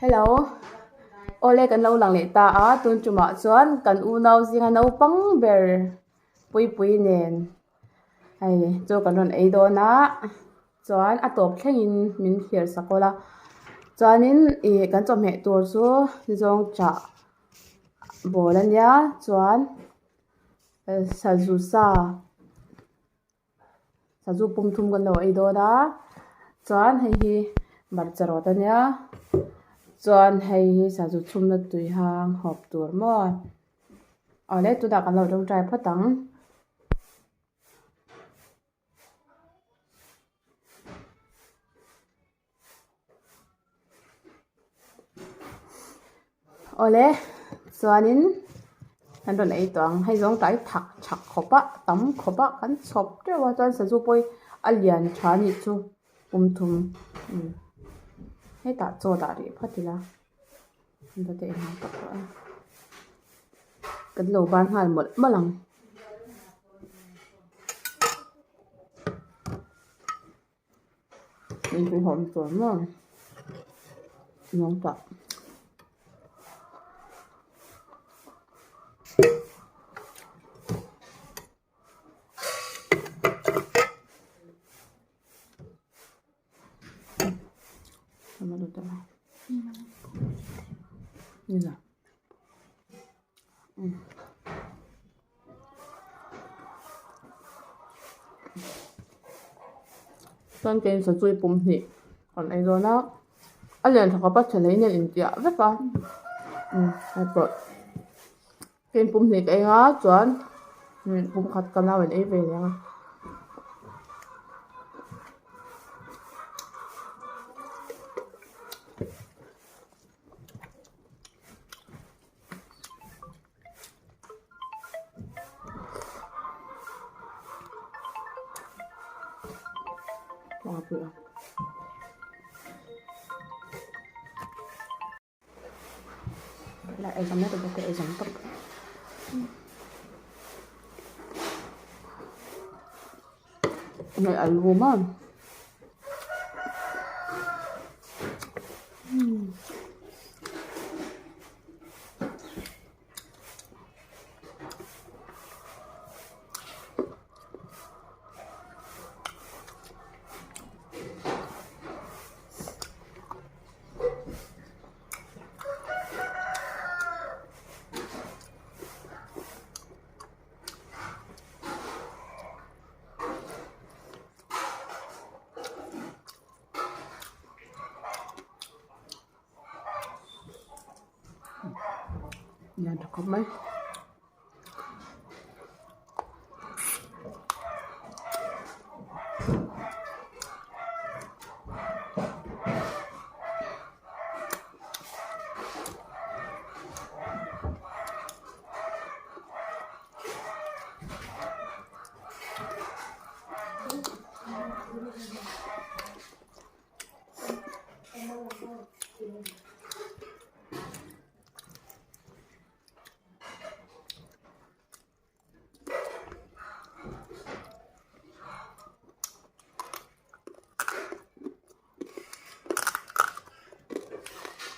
Hello awle kan lo lang leh ta a tun tumah chuan kan unau zinga naupang ber puipui nen hei chaw kan rawn ei dawn a chuan a tawp thlengin min thlir sak awlh a chuanin ih kan chawhmeh tur chu zawng chah bawl a nia chuan sazu sa. Sazu pum thum kan lo ei dawn a chuan hei hi hmarcha rawt a nia chuan hei hi sazu chhumna tui hang hawp tur maw awle tunah kan lo tawngtai phawt ang. Awle chuanin kan rawn ei tawh ang hei zawng tlai thak thak khawp a tam khawp a kan chhawp teuh a chuan sazu pawh hi a lian tha a nih chu pum thum umm hetah chaw dah rih phawt ila kan lo ban nghal mawlh mawlh ang. Chuan kei sazu pum hnih kan ei dawn a a lian tha khawp a chhel in a intiah vek a umm hei pawh kei pum hnih ka ei a chuan pum khat ka nau in ei ve leh ang a. Lại ei zawm vek bawk a ei zawm tawp. Hei alu maw. Lian tha khawp mai.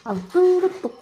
A tui lutuk.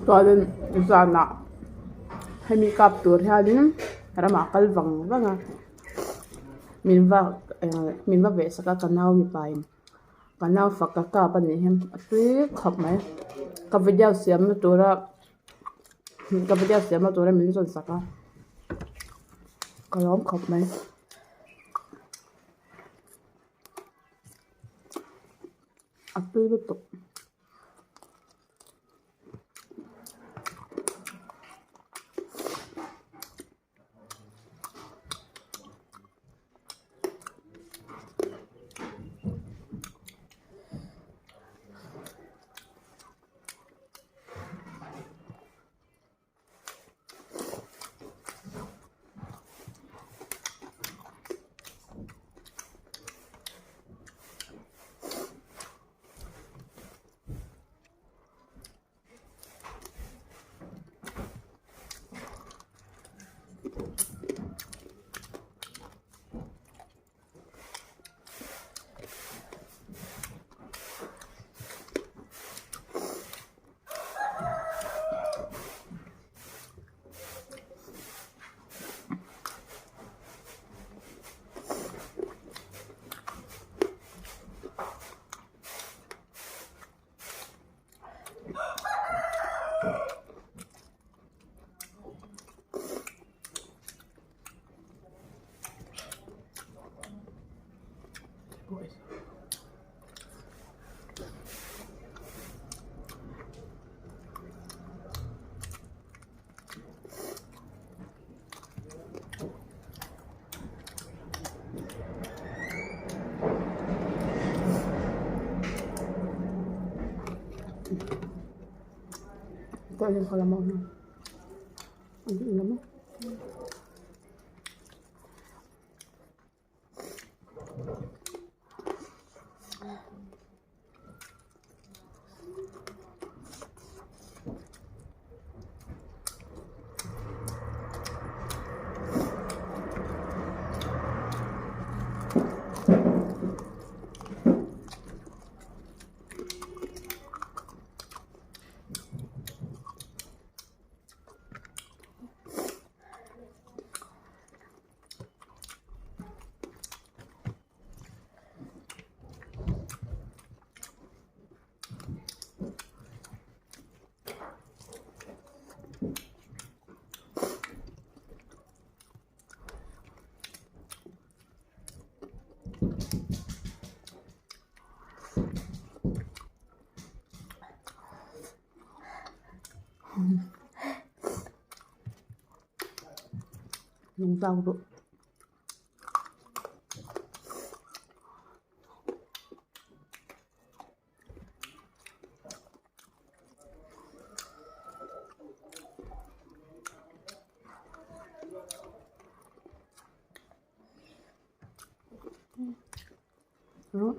Chuanin zanah hemi kap tur hianin ramah a kal vang vang a min vak min va veh sak a ka nau mipa in ka nau fak ka kap a nih hi a tui khawp mai ka video siam na tura ka video siam na tura min zawn sak a ka lawm khawp mai. A tui lutuk. Lungzau rawh. Rawh.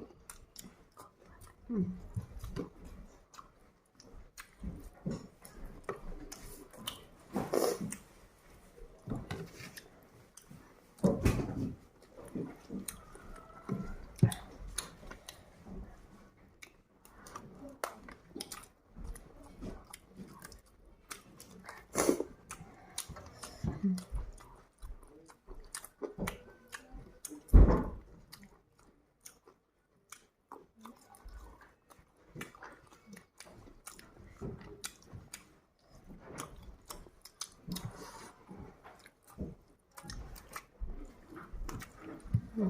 Ka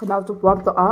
nau chu puar tawh a.